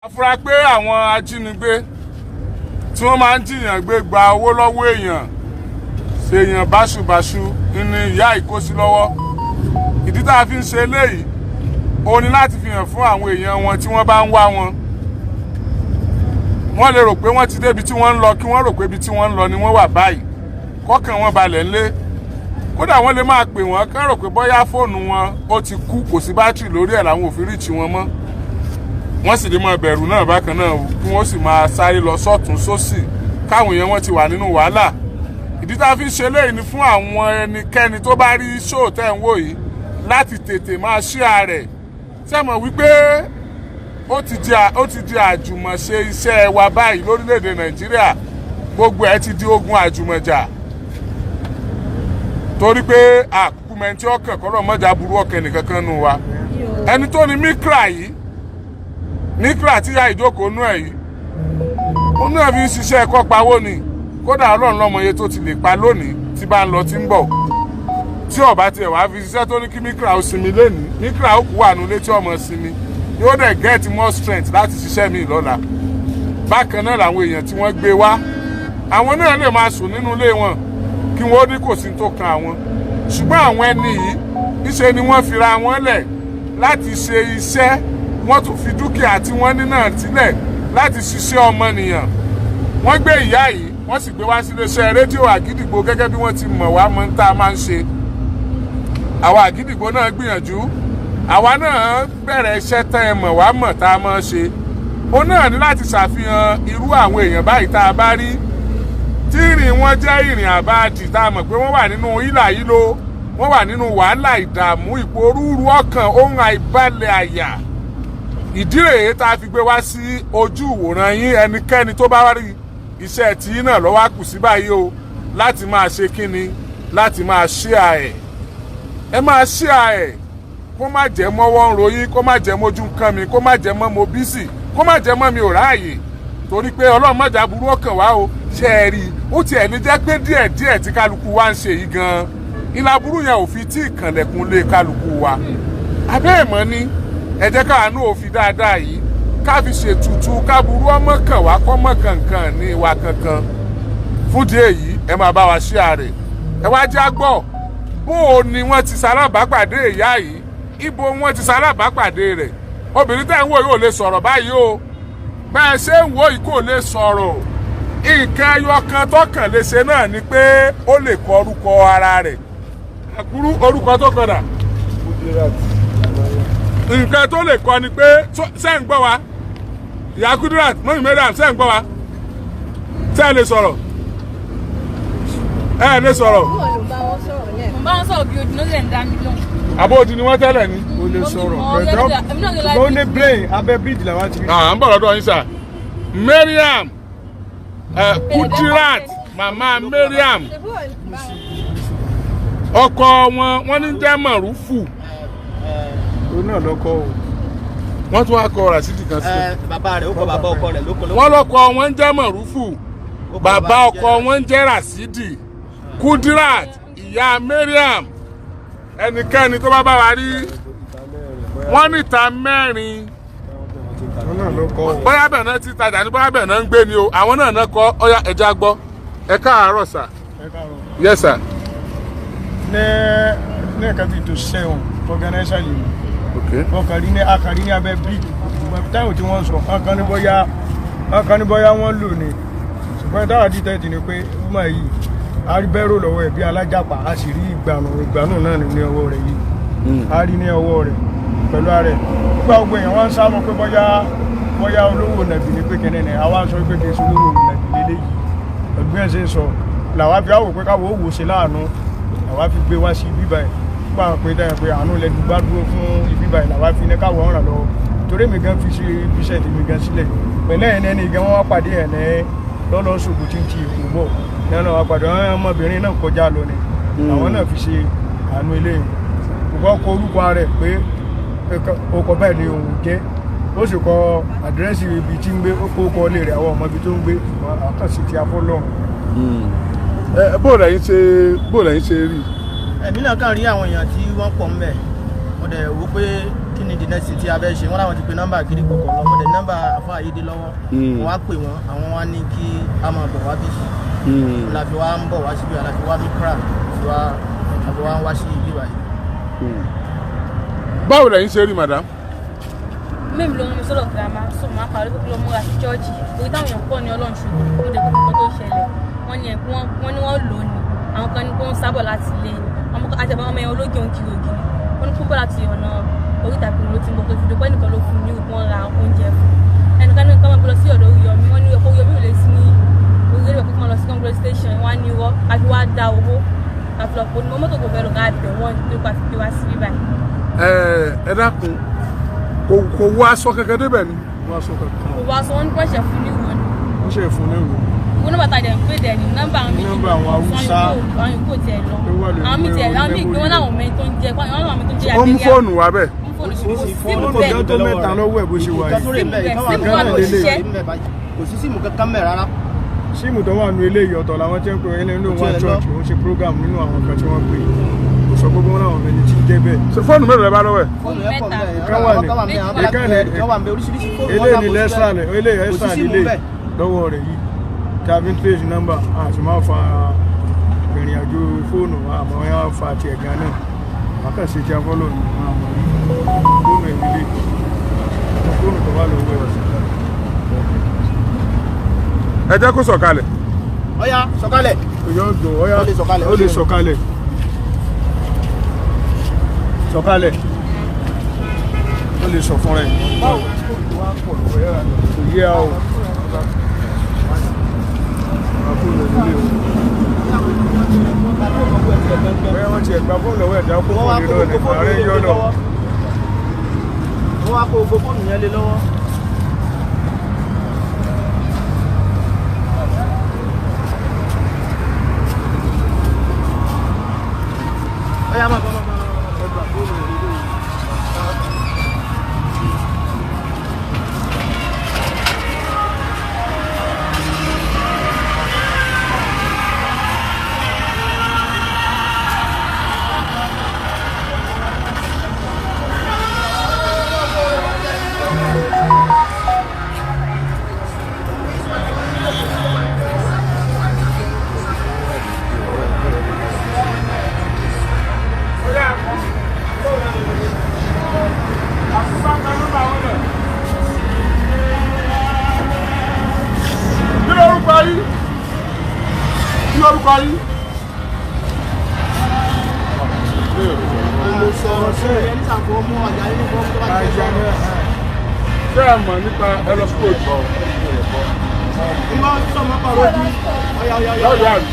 A fura pé àwọn ajínigbé tí wọ́n máa ń jiyàn gbé, gba owó lọ́wọ́ èèyàn, ṣèèyàn báṣubàṣu ní ìyá ìkósí lọ́wọ́. Ìdí tá a fi ń ṣe eléyìí, òun ni láti fi hàn fún àwọn èèyàn wọn tí wọ́n bá ń wá wọn. Wọ́n lè rò pé wọ́n ti débi tí wọ́n ń lọ, kí wọ́n rò pé ibi tí wọ́n ń lọ ni wọ́n wà báyìí, kọ́kàn wọn balẹ̀ ńlé. Kódà wọ́n lè máa pè wọ́n, kán rò pé bóyá fóònù wọn ó ti kú, kò sí bátìrì lórí ẹ̀, làwọn ò fi reach wọn mọ́. Wọ́n sì lè máa bẹ̀rù náà bákan náà, kí wọ́n sì máa sáré lọ sọ́tún sósì, káwọn èèyàn wọn ti wà nínú wàhálà. Ìdí tá a fi ń ṣe léyìí ni fún àwọn ẹnikẹ́ni tó bá rí show tẹ́ ń wò yìí láti tètè máa share rẹ̀. Sẹ́mọ̀ wípé ó ti di àjùmọ̀ṣe iṣẹ́ wa báyìí lórílẹ̀‐èdè Nàìjíríà? Gbogbo ẹ̀ ti di ogun àjùmọ̀jà, torí pé àkúkú mẹ́ntì ọkàn kọ́lọ́ mọ́jà burú ọkàn nìkankan nù wa. Ẹni tó ní Micra yìí, Micra tí ya ìjókòó nú ẹ̀ yìí, ó náà fi ń ṣiṣẹ́ ẹ̀kọ́ pawó ni. Kódà Ọlọ́run lọ́mọ iye tó ti lè pa lónìí tí bá ń lọ tí ń bọ̀. Tí ó bá tiẹ̀ wá fi ṣiṣẹ́, tó ní kí Micra ó sinmi lénìí, Micra ó kú wà nulẹ̀ tí ọmọ sinmi, yóò dẹ̀ get more strength láti ṣiṣẹ́ míì lọ́la. Bákan náà làwọn èèyàn tí wọ́n gbé wá, àwọn náà lè máa sùn nínú ilé wọn, kí wọ́n ní kò sí tó kan àwọn. Ṣùgbọ́n àwọn ẹni yìí, níṣe ni wọ́n fira wọn lẹ̀ láti ṣe iṣẹ́. Wọ́n tún fi dúkìá tí wọ́n ní náà sílẹ̀ láti ṣiṣẹ́ ọmọnìyàn. Wọ́n gbé ìyá yìí, wọ́n sì gbé wá sí iléeṣẹ́ rédíò Àgídìgbò. Gẹ́gẹ́ bí wọ́n ti mọ̀ wá mọ́ ń tá a máa ń ṣe, àwa Àgídìgbò náà gbìyànjú, àwa náà bẹ̀rẹ̀ iṣẹ́ tẹ́ ẹ mọ̀ wá mọ̀ tá a máa ṣe. Ó náà ní láti ṣàfihàn irú àwọn èèyàn báyìí tá a bá rí tí ìrìn wọn jẹ́ ìrìn àbáàdì, tá a mọ̀ pé wọ́n wà nínú ìlà yìí, wọ́n wà nínú wàhálà, ìdààmú, ìpòrúurú ọkàn, ohun àìbalẹ̀ àyà. Ìdí rèé tá a fi gbé wá sí ojú ìwòran yín. Ẹnikẹ́ni tó bá rí iṣẹ́ tí náà lọ́wọ́ kù sí báyìí o, láti máa ṣe kíni? Láti máa share ẹ̀. Ẹ máa share ẹ̀, kó má jẹ́ mọ́wọ́ ń ròyìn, kó má jẹ́ mójú ń kán mi, kó má jẹ́ mọ́ mo busy, kó má jẹ́ mọ́ mi ò ráàyè, torí pé Ọlọ́run mọ̀jà burú ọkàn wá o. Ṣe é rí i, ó tiẹ̀ ní jẹ́ pé díẹ̀ díẹ̀ tí kálukú wa ń ṣe yìí gan-an, ìlà burú yẹn ò fi tí ìkànlẹ̀kùn lé kálukú wa abẹ́ ẹ̀mọ́ ni. Ẹ jẹ́ káàánú òfin dáadáa yìí ká fi ṣètùtù káburú ọmọ kàn wá, kọ́mọ kankan ní ìwà kankan. Fúdìí èyí, ẹ máa bá wa share rẹ̀. Ẹ wá já gbọ́ bó o ní wọ́n ti ṣalábàápàdé ìyá yìí, ibo wọ́n ti ṣalábàápàdé rẹ̀. Obìnrin tẹ́ ń wò yóò lè sọ̀rọ̀ báyìí o. Bẹ́ẹ̀ ṣe ń wò yìí, kò lè sọ̀rọ̀. Nǹkan ẹyọ kan tọkàn lè ṣe náà ni pé ó lè kọ orúkọ ara rẹ̀. Àkúrú orúkọ tó kọdà, nǹkan tó lè kọ ni pé, ṣé ń gbọ́ wa, ìyá Kudirat, mọ́mí Mariam? Ṣé ń gbọ́ wa? Ṣé ẹ lè sọ̀rọ̀? Ẹ lè sọ̀rọ̀. Mo bá wọn sọ̀rọ̀ bí odi ló lè ń dá mi lóhùn. Àbóòdì ni wọ́n tẹ́lẹ̀ ni. Ó lè sọ̀rọ̀ Mo pẹ̀lú èmi náà lè ṣùgbọ́n ó ní brain. Abẹ́ bíríìjì làwọn ti rí. À ń bọ̀ lọ́dọ̀ yín sà. Mariam Kudirat, màmá Mariam, ọkọ wọn, wọ́n ní jẹ́ Mọ̀rúfù. Òun náà lọ́kọ́ o. Wọ́n tún wá kọ Rasidi kan sí. Ẹ, bàbá rẹ̀ ó kọ, bàbá ọkọ rẹ̀ ló kọ ló. Wọ́n lọ́kọ wọn ń jẹ́ Mọ̀rúfù, Ó kọ bàbá ọkọ jẹ́- wọn ń jẹ́ Rasidi. Kudirat, ìyá Mariam, ẹnikẹ́ni tó bá bá wa rí wọ́n níta mẹ́rin. Òun náà lọ́kọ́ o. Bóyá bẹ̀ náà ti tajà ní, bóyá bẹ̀ náà ń gbé ni o, àwọn náà náà kọ́. Ọ̀yá, ẹja gbọ́. Ẹ káàárọ̀ sà. Ẹ káàárọ̀. Yes sir. Ní nǹkan bíi tó sẹ́wọ̀n organizer yìí, wọ́n kàn rí ní akàrí ní abẹ́ bíríìjì. Táwọn tí wọ́n sọ, wọ́n kàn ní bóyá wọ́n lò ní. Ṣùgbọ́n táwọn dìtẹ́tì ni pé woman yìí, a rí bẹ́rù lọ́wọ́ ẹ̀ bí alájàpá, a sì rí ìgbànú. Ìgbànú náà ní ọwọ́ rẹ̀ yìí, a rí ní ọwọ́ rẹ̀ pẹ̀lú ara ẹ̀. Nígbà gbogbo èèyàn wọ́n ń sá mọ́ pé bóyá olówó nàbì ní pé kẹ́nẹ́ ní, àwa ń sọ pé kì í ṣe olówó nàbì lélẹ́yìí. Pẹ̀lú bí ẹ̀ ṣe ń sọ làwa fi àwò pé káwọ́ òwò ṣe láàánú, làwa fi gbé wá sí ibi báyìí. Nígbà pé dáhùn pé àánú lẹ́nu bá dúró fún ibi báyìí, làwa fi ní káwọ́ ràn lọ́wọ́, torí mi gan fi ṣe ibi iṣẹ́ tèmi gan sílẹ̀ pẹ̀lú ẹ̀ ní gan. Wọ́n wá pàdé ẹ̀ ní lọ́lọ́ ṣògùn tí ń ti ìkó bọ̀ ní ọ̀nà wá pàdé àwọn ọmọbìnrin náà kọjá lọ ni àwọn náà fi ṣe àánú eléyìí. Kò kọ orúkọ rẹ̀ pé ọkọ̀ báyìí ni òun jẹ́, ó sì kọ àdírẹ́sì ibi tí ń gbé, ó kó kọ ilé rẹ̀, àwọn ọmọ ibi tó ń gbé. Àkànṣe ti afọ́lọ́run. Ẹ bó lẹ́yìn ṣe rí? Ẹ̀mí náà kàn rí àwọn èèyàn tí wọ́n pọ̀ ńbẹ̀, mo dẹ̀ wò pé kí Kí ni the next thing tí a fẹ́ ṣe? Wọ́n láwọn ti pe nọ́mbà Àgídìgbò kọ̀ lọ. Mo dẹ̀ nọ́mbà àfọ àyídé lọ́wọ́. Wọ́n wá pè wọ́n, àwọn wá ní kí a máa bọ̀ wá bí. La fi wá ń bọ̀ wá síbi, la fi wá Mikra, la fi wá ń wá sí ibi báyìí. Báwo lẹ̀yin ṣe rí, madam? Mímu ló ń mi sọ́dọ̀ girama, so màá parí pé kí ló múra sí chọ́ọ̀chì orí táwọn èèyàn pọ̀ ní Ọlọ́run ṣùgbọ́n ó dẹ̀ kó nǹkan tó ṣẹlẹ̀. Wọ́n ní ẹ̀kú wọ́n ní wọ́n lò ó ní àwọn kan ní kó ń sábọ̀ láti ilé ni ọmọ kan àti ọmọ yẹn ológe òun kiri ògiri. Wọ́n ní púpọ̀ láti ọ̀nà oríta kiri ló ti ń bọ̀ pé fìdí pé ẹnìkan ló fún un ní wọ́n ra oúnjẹ fún ẹnìkan ní kọ́mọ̀ lọ sí ọ̀dọ̀ Oríyọmí. Wọ́n ní ọkọ̀ Oríyọmí ò lè sí ní orílẹ̀ èdè kọ́mọ̀ lọ sí Congress station. Wọ́n á ní irọ́ àfi wá dá owó àfi lọ pọ̀ ní mọ́tò kò fẹ́ lọ ká bẹ̀ wọ́n nípa fi wá sí bíbáyìí. Ẹ ẹ dákun, kò wọ aṣọ kankan débẹ̀ ni? Wọ́n aṣọ kankan. Kò wá aṣọ, wọn ní pọ̀ṣẹ̀ fún ní ìwọ ni. Wọ́n ṣe fún ní ìwò. Ìwọ nọ́mbà tá a dẹ̀ ń pè dẹ̀ ní nọ́mbà àwọn méjì. Nọ́mbà àwọn Haúsá. Àwọn yòókù tiẹ̀ lọ. Tó wà lórí Àwọn míì tiẹ̀ àwọn míì gbé wọn memory. láwọn mẹ́rin tó ń jẹ àwọn láwọn mẹ́rin tó ń jẹ. Ó mú fóònù wá bẹ́ẹ̀? Mú fóònù sí Oríṣiríṣi símù fóònù. bẹ́ẹ̀. Fóònù tó mẹ́ta lọ́wọ́ ẹ̀ bó ṣe wà Ìkan tó yìí. rè mbẹ́, ìkan wà Símù mbẹ́, wà ló ṣiṣẹ́. kò sí síìmù kankan mẹ́ rárá. Síìmù tó wà nù eléyìí ọ̀tọ̀ làwọn tí ń pè é nínú Kò wọn tiẹ̀ lọ. church òun ṣe program nínú àwọn kan tí wọ́n pè é. Kò sọ gbogbo wọn láwọn ẹni tí ń jẹ́ bẹ́ẹ̀. Ṣé fóònù mélòó lẹ bá lọ́wọ́ ẹ̀? Fóònù yẹn pọ̀ Mẹ́ta. mbẹ́, Ìkan wà àwọn ní- kan wà mbẹ́, àwọn ìkan ní- kan wà mbẹ́, oríṣiríṣi fóònù wọn eléyìí sá ni kò sí lẹ́sà bẹ́ẹ̀. rẹ̀, eléyìí Kò sí ẹ̀sà síìmù lílé bẹ́ẹ̀. lọ́wọ́ rẹ̀ yìí tàbí trace number àti máa fa ìrìn àjò fóònù àmọ́ ẹ̀ á fa tiẹ̀ gan náà àkànṣe tí a fọ́lọ̀ ní àmọ́ rí fóònù ẹ̀ lílé fóònù tó wà lọ́wọ́ ẹ̀. Ẹ jẹ́ kó sọ̀kalẹ̀. Ọya sọ̀kalẹ̀. Yóò dùn, ó yá. Ó lè sọ̀kalẹ̀, Ó lè sọ̀kalẹ̀, sọ̀kalẹ̀, ó lè sọ fún rẹ̀. Kò yé a o. Fóònù ẹ̀ lílé o. Bóyá wọ́n ti ẹ̀gbá fóònù lọ́wọ́ ẹ̀dá kó Wọ́n wá fóònù kó lọ́wọ́ gbogbo nìkan fóònù ààrẹ yẹn yọ lé lọ. lọ́wọ́. Wọ́n wá kó gbogbo fóònù yẹn lé lọ́wọ́. Ọya máa bọ̀, máa bọ̀, máa bọ̀, máa bọ̀. Kí lórúkọ yín? Kí lórúkọ yín? Ṣé ẹ mọ̀ nípa ẹ lọ sí òjò lọ́yọ̀ àbí?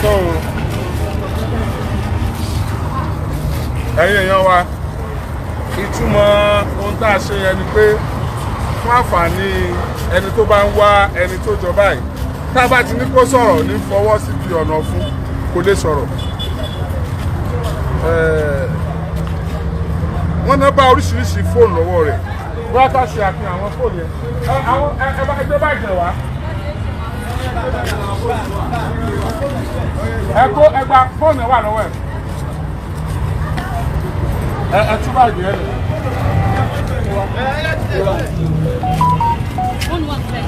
So, ẹ̀yin èèyàn wa, ìtumọ̀ ohun tá a ṣe yẹn ni pé fún àǹfààní ẹni tó bá ń wá ẹni tó jọ báyìí, tá a bá ti ní kó sọ̀rọ̀ ní fọwọ́ síbi ọ̀nà fún kò lè sọ̀rọ̀. Wọ́n náà bá oríṣiríṣi fóònù lọ́wọ́ rẹ̀. Wọ́n á ká ṣe àfihàn àwọn fóònù yẹn. Ẹ, àwọn ẹ bá ẹgbẹ́ báyìí wá. Ẹ kó ẹgba fóònù ẹ wà lọ́wọ́ ẹ. Ẹ ẹ tú báyìí ẹ lẹ. Fóònù wà bẹ́ẹ̀.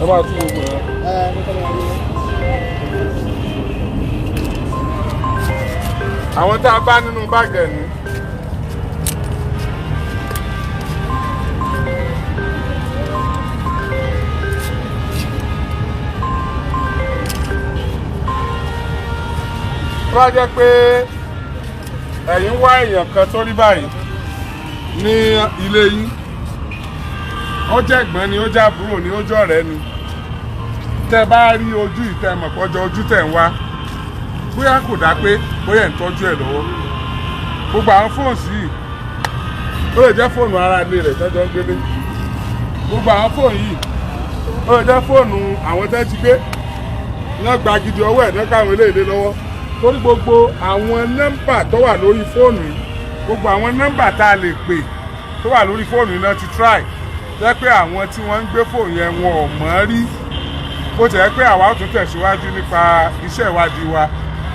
Ẹ bá tú gbogbo ẹ. Àwọn tá a bá nínú báàgì ẹ̀ ní. Tó bá jẹ́ pé Ẹ̀yin wá èèyàn kan tó rí báyìí ní ilé yín, ó jẹ́ ẹ̀gbọ́n ni, ó jẹ́ àbúrò ni, ó jẹ́ ọ̀rẹ́ ni, tẹ́ bá rí ojú ìtẹ́ mọ̀ pọ́jọ ojú tẹ̀ ń wá, bóyá kò dá pé bóyá ẹ̀ ń tọ́jú ẹ̀ lọ́wọ́. Gbogbo àwọn fóònù yìí, ó lè jẹ́ fóònù ara ilé rẹ̀ tọ́jọ́ ń gbélé. Gbogbo àwọn fóònù yìí, ó lè jẹ́ fóònù àwọn tẹ́ ti gbé náà gba gidi ọwọ́ ẹ̀ náà káwọn eléyìí lọ́wọ́, torí gbogbo àwọn nọ́mbà tó wà lórí fóònù yìí, gbogbo àwọn nọ́mbà tá a lè pè tó wà lórí fóònù yìí náà ti try, jẹ́ pé àwọn tí wọ́n ń gbé fóònù yẹn, wọn ò mọ̀ rí. Bó ti jẹ́ pé àwa ó tún tẹ̀síwájú nípa iṣẹ́ ìwádìí wa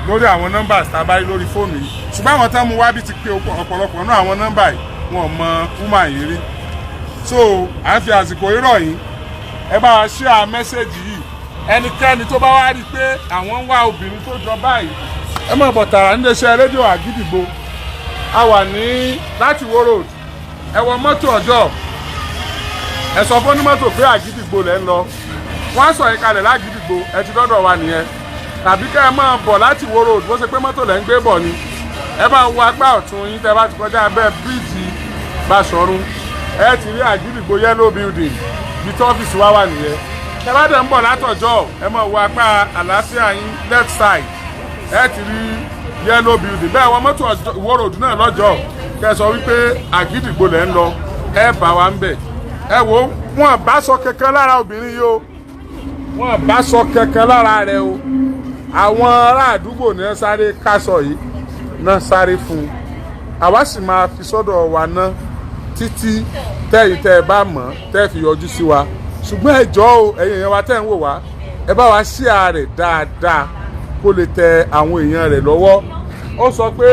lórí àwọn nọ́mbà tá a bá rí lórí fóònù yìí, ṣùgbọ́n àwọn tán mú wá bí ti pé ọ̀pọ̀lọpọ̀ náà àwọn nọ́mbà yìí, wọn ò mọ woman yìí rí. So à ń fi àsìkò rọ̀ yín, ẹ bá wa share message yìí. Ẹnikẹ́ni tó bá wá rí i pé àwọn ń wá obìnrin tó jọ báyìí, ẹ máa bọ̀ tààrà níléeṣẹ́ rédíò Àgídìgbo. A wà ní láti Ìwó Road, ẹ wọ mọ́tò ọjọ́, ẹ sọ fún onímọ́tò pé Àgídìgbo lẹ́ ń lọ, wọ́n á sọ yín kalẹ̀ lágídìgbo, ẹ ti dọ́dọ̀ wa nìyẹn. Tàbí kẹ́ ẹ máa bọ̀ láti Ìwó Road, bó ṣe pé mọ́tò lẹ́ ń gbé bọ̀ ni, ẹ máa wo apá ọ̀tún yín, tẹ́ bá ti kọjá abẹ́ bíríìjì Báṣọ̀run, ẹ ti rí Àgídìgbo yellow building, ibi tí ọ́fíìsì wa wà nìyẹn. Tẹ́ bá dẹ̀ ń bọ̀ látọ̀jọ́, ẹ máa wo apá àlàáfíà yín, left side, ẹ ti rí yellow building. Bẹ́ẹ̀ wọ mọ́tò Ìwó Road náà lọ́jọ́, kẹ́ ẹ sọ wípé Àgídìgbo lẹ́ ń lọ, ẹ bá wa ń bẹ̀. Ẹ wo, wọn bá sọ kankan lára obìnrin yìí o, wọn bá sọ kankan lára rẹ o. Àwọn ará àdúgbò ní ẹ sáré kásọ yìí náà sáré fún un, àwa sì máa fi sọ́dọ̀ wa ná títí tẹ́yìn tẹ́ ẹ bá mọ̀ tẹ́ fi yọjú sí wa. Ṣùgbọ́n ẹ jọ̀ọ́ o, ẹ̀yin èèyàn wa tẹ́ ń wò wá, ẹ bá wa share rẹ̀ dáadáa kó lè tẹ àwọn èèyàn rẹ̀ lọ́wọ́. Ó sọ pé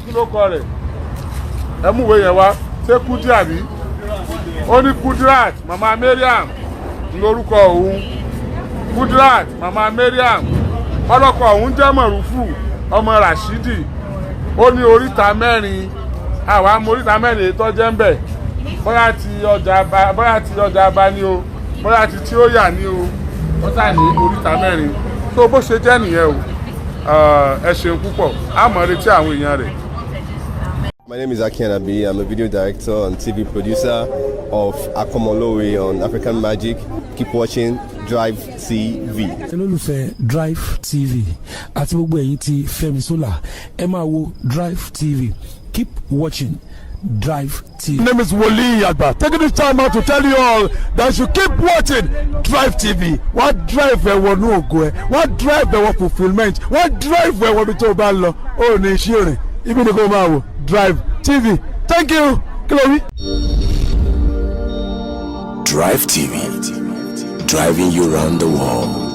kí ló kọ rẹ̀? Ẹ mú ìwé yẹn wá. Ṣé Kúdí àbí? Ó ní Kudirat Mama Mariam lórúkọ òun, Kudirat Mama Mariam. Ọlọ́kọ òun jẹ́ Mọ̀rúfù ọmọ Rashidi. Ó ní oríta mẹ́rin, àwa mọ oríta mẹ́rin èyí tó jẹ́ ń bẹ̀, bóyá ti ọjà bá, bóyá ti ọjà bá ní o, bóyá ti tí ó yà ní o. Ó sà ní oríta mẹ́rin tó bó ṣe jẹ́ nìyẹn o. Ẹ ṣeun púpọ̀, a mọ̀ retí àwọn èèyàn rẹ̀. My name is Aki Anabi. I'm a video director and TV producer of Akomolowe on African Magic. Keep watching Drive TV. Olólùfẹ́ Drive TV àti gbogbo ẹ̀yin tí Fẹ́mi Sola, ẹ máa wo Drive TV. Keep watching Drive TV. My name is Wole Agba. Taking this time out to tell you all that you keep watching Drive TV. Wọ́n drive ẹ wọnú ògo ẹ, wọ́n drive ẹ wọ fulfilment, wọ́n drive ẹ wọ ibi tó o bá ń lọ. Ó ní iṣẹ́ rìn, ibi ni kò máa wò Drive TV. Thank you. Kí ló wí? Drive TV, driving you round the world.